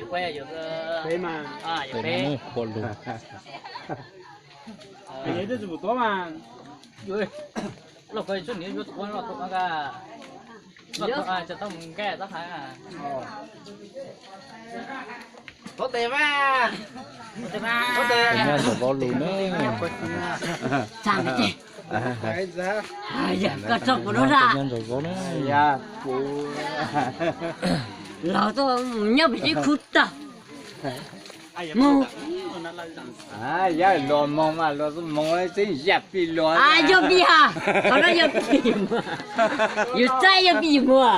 Peb mas, peb mas, peb mas. Tus nyab ntawm vauv lus ne. Koj tso kuv lub da. Nyab ntawm vauv ne. Los tuaj mus nyob pem sib khub tag. Mus. Yog los moog mas los moog tseeb yam pij los. Yog pij ha, qhov no yog pij mas. Yus txaij yog pij mus.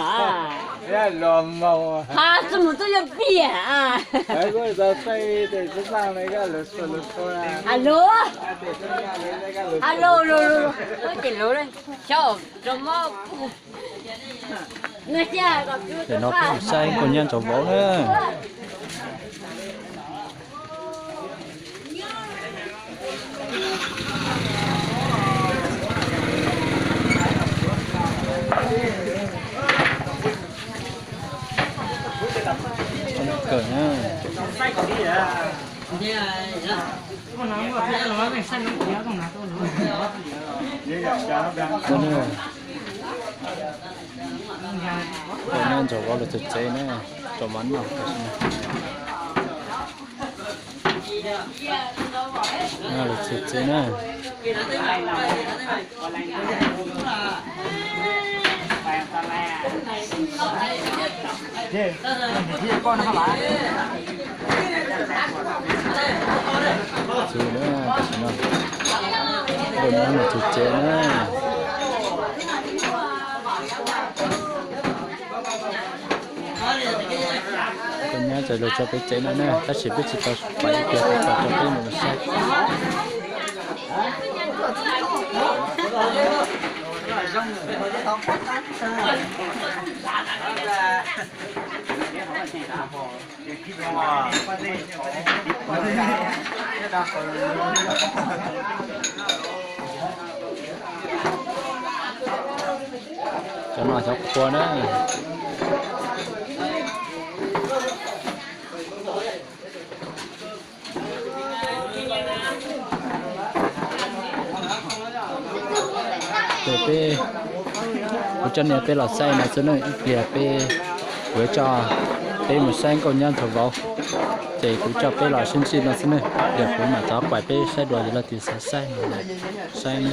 Yog los moog. Ha, txuj mus tuaj yog pij. Alo. Alo, alo, alo. Ces lov xyov rau mob. Ces no peb mus saib nkauj nyab ntawm vauv na. Kawg na. Nkauj nyab ntawm vauv lawv txawv tsev na, tso mov noj tam sim no. Lawv txawv tsev na. Txawv na, tam sim no. Nkauj nyab lawv txawv tsev na. Nkauj nyab txawm lawv tso peb tsev no na, tab sis peb tsis tau pais ib pliag, tau tso peb mus saib. Cov no cov qhua na. Ces peb, kuv coj nej peb los saib no xwb ne, ib pliag peb, kuv coj peb mus saib nkauj nyab ntawm vauv, ces kuv coj peb los sib ntsib no xwb ne, yog kuv mam rov pais peb saib dua, yog leej twg xav saib no saib ne.